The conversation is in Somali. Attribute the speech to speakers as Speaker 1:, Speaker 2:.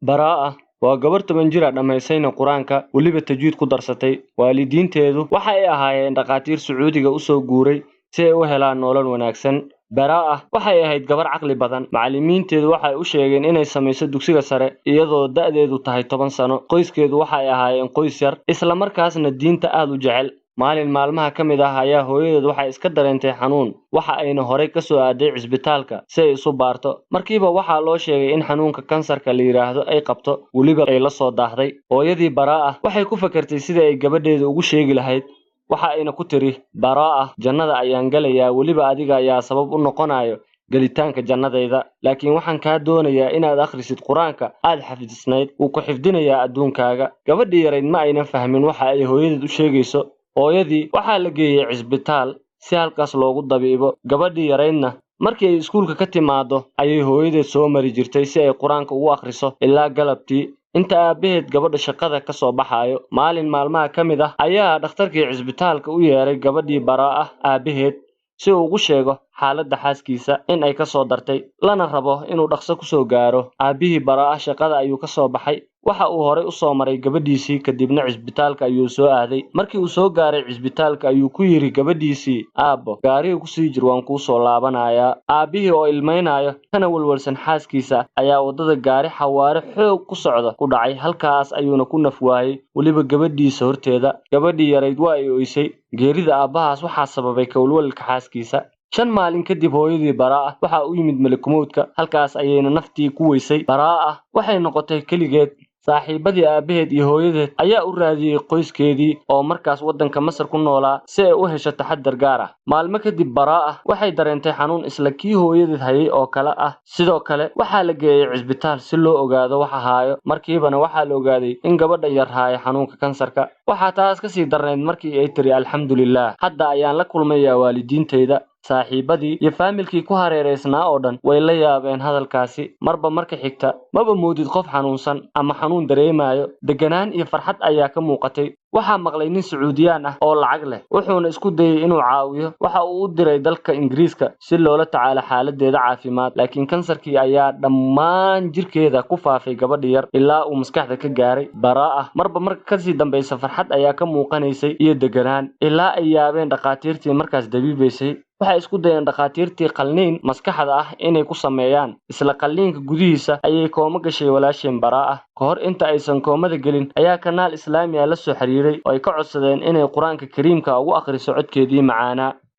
Speaker 1: Baraa'a waa gabar 10 jir ah, dhammaysayna Qur-aanka, weliba tajwiid ku darsatay. Waalidiinteedu waxa ay ahaayeen dhakhaatiir Sacuudiga u soo guuray si ay u helaan nolol wanaagsan. Baraa'a waxay ahayd gabar caqli badan. Macallimiinteedu waxay u sheegeen inay samayso dugsiga sare iyadoo da'deedu tahay 10 sano. Qoyskeedu waxay ahaayeen qoys yar, isla markaasna diinta aad u jecel. Maalin maalmaha ka mid ah ayaa hooyadeed waxay iska dareentay xanuun, waxa ayna horay ka soo aaday cisbitaalka si ay isu baarto. Markiiba waxaa loo sheegay in xanuunka kansarka la yiraahdo ay qabto, weliba ay la soo daahday. Hooyadii Baraa'a waxay ku fakartay sidii ay gabadheeda ugu sheegi lahayd. Waxa ayna ku tiri, "Baraa'a, jannada ayaan galayaa, weliba adiga ayaa sabab u noqonayo gelitaanka jannadayda, laakiin waxaan kaa doonayaa inaad akhrisid Qur-aanka aad xafidisnayd, wuu ku xifdinayaa adduunkaaga." Gabadhii yarayd ma aynan fahmin waxa ay hooyadeed u sheegayso. Hooyadii waxaa la geeyey cisbitaal si halkaas loogu dabiibo. Gabadhii yaraydna markii ay iskuulka ka timaado ayay hooyadeed soo mari jirtay si ay Qur-aanka ugu akhriso ilaa galabtii, inta aabbaheed gabadha shaqada ka soo baxayo. Maalin maalmaha ka mid ah ayaa dhakhtarkii cisbitaalka u yeeray gabadhii Baraa'a aabbaheed si uu ugu sheego xaaladda xaaskiisa in ay ka soo dartay, lana rabo inuu dhaqso ku soo gaaro. Aabbihii Baraa'a shaqada ayuu ka soo baxay. Waxa uu horay u soo maray gabadhiisii, kadibna cisbitaalka ayuu soo aaday. Markii uu soo gaaray cisbitaalka ayuu ku yidhi gabadhiisii, "Aabbo, gaariga ku sii jir, waan kuu soo laabanayaa." Aabbihii oo ilmaynayo kana walwalsan xaaskiisa ayaa waddada gaari xawaare xoog ku socda ku dhacay, halkaas ayuuna ku naf waayey, weliba gabadhiisa horteeda. Gabadhii yarayd waa ay oysay. Geerida aabbahaas waxaa sababay kawalwalka xaaskiisa. 5 maalin kadib hooyadii Baraa'a waxa u yimid malakumowdka, halkaas ayayna naftii ku weysay. Baraa'a waxay noqotay keligeed. Saaxiibadii aabbaheed iyo hooyadeed ayaa u raadiyey qoyskeedii oo markaas waddanka Masar ku noolaa si ay u hesho taxadar gaar ah. Maalmo kadib Baraa'a waxay dareentay xanuun isla kii hooyadeed hayay oo kale ah. Sidoo kale waxaa la geeyey cisbitaal si loo ogaado waxa haayo. Markiibana waxaa la ogaaday in gabadha yar haayo xanuunka kansarka. Waxaa taas ka sii darnayd markii ay tiri, "Alxamdulillaah, hadda ayaan la kulmayaa waalidiintayda." Saaxiibadii iyo faamilkii ku hareereysnaa oo dhan way la yaabeen hadalkaasi. Marba marka xigta maba moodid qof xanuunsan ama xanuun dareemayo. Deganaan iyo farxad ayaa ka muuqatay. Waxaa maqlay nin Sacuudiyaan ah oo lacag leh, wuxuuna isku dayay inuu caawiyo. Waxa uu u diray dalka Ingiriiska si loola tacaalo xaaladdeeda caafimaad, laakiin kansarkii ayaa dhammaan jirkeeda ku faafay gabadha yar ilaa uu maskaxda ka gaaray. Baraa'a marba marka kasii dambaysa farxad ayaa ka muuqanaysay iyo deganaan, ilaa ay yaabeen dhakhaatiirtii markaas dabiibaysay. Waxay isku dayeen dhakhaatiirtii qalliin maskaxda ah inay ku sameeyaan. Isla qalliinka gudihiisa ayay koomo gashay walaasheen Baraa'a. Ka hor inta aysan koomada gelin ayaa kanaal Islaami ah la soo xiriiray oo ay ka codsadeen inay Qur-aanka Kariimka ugu akhriso codkeedii macaanaa.